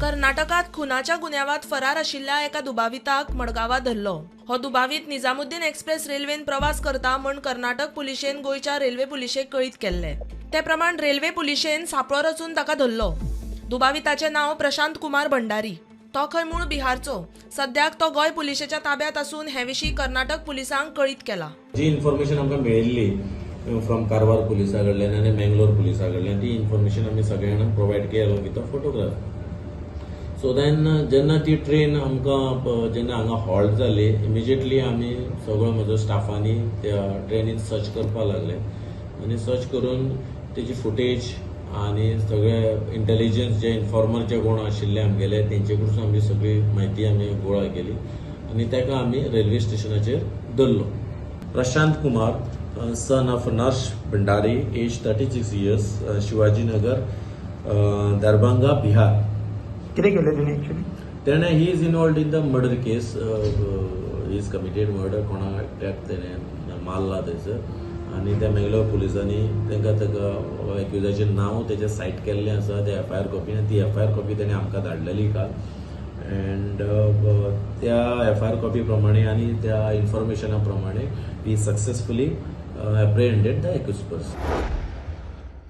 कर्नाटकात खुनाच्या गुन्यांवात फरार आशिल्ल्या एका दुबाविताक मडगांवां धरलो. हो दुबावीत निजामुद्दीन एक्सप्रेस रेल्वेन प्रवास करता म्हूण कर्नाटक पुलिशेन गोंयच्या रेल्वे पुलिशेक कळीत केल्लें. ते प्रमाण रेल्वे पुलिशेन सांपळो रचून ताका धरलो. दुबाविताचें नांव प्रशांत कुमार भंडारी. तो खंय मूळ बिहारचो. सद्याक तो गोंय पुलिशेच्या ताब्यात आसून हे विशीं कर्नाटक पुलिसांक कळीत केलां. जी इन्फॉर्मेशन आमकां मेळिल्ली फ्रॉम कारवार पुलिसा कडल्यान आनी मँगलोर पुलिसा कडल्यान, ती इन्फॉर्मेशन आमी सगळ्या जाणांक प्रोवायड केलो with a photograph. So then जेन्ना ती ट्रेन आमकां जेन्ना हांगा हॉल्ट जाली, इमिजिएटली आमी सगळो म्हजो स्टाफांनी त्या ट्रेनीन सर्च करपाक लागले आनी सर्च करून तेजी फुटेज आनी सगळे इंटेलिजन्स जे इन्फॉर्मर जे कोण आशिल्ले आमगेले, तेंचे कडसून आमी सगळी म्हायती आमी गोळा केली आनी ताका आमी रेल्वे स्टेशनाचेर धरलो. Prashant Kumar, son of Narsh Bhandari, age 36 years, Shivajinagar, Darbhanga, Bihar. कितें केलें तेणी एक्चुअली? तेणे, he is involved in the murder case. He is committed murder. कोणा एकट्याक तेणे मारला थंयसर आनी त्या मेंगलोर पुलिसांनी तांकां ताका एक्युजाचें नांव तेजें सायट केल्लें आसा ते एफ I R copy आनी ती एफ I R copy तेणे आमकां धाडलेली काल. एंड त्या एफ I R copy प्रमाणे आनी त्या इन्फॉर्मेशना प्रमाणे we successfully apprehended the accused person.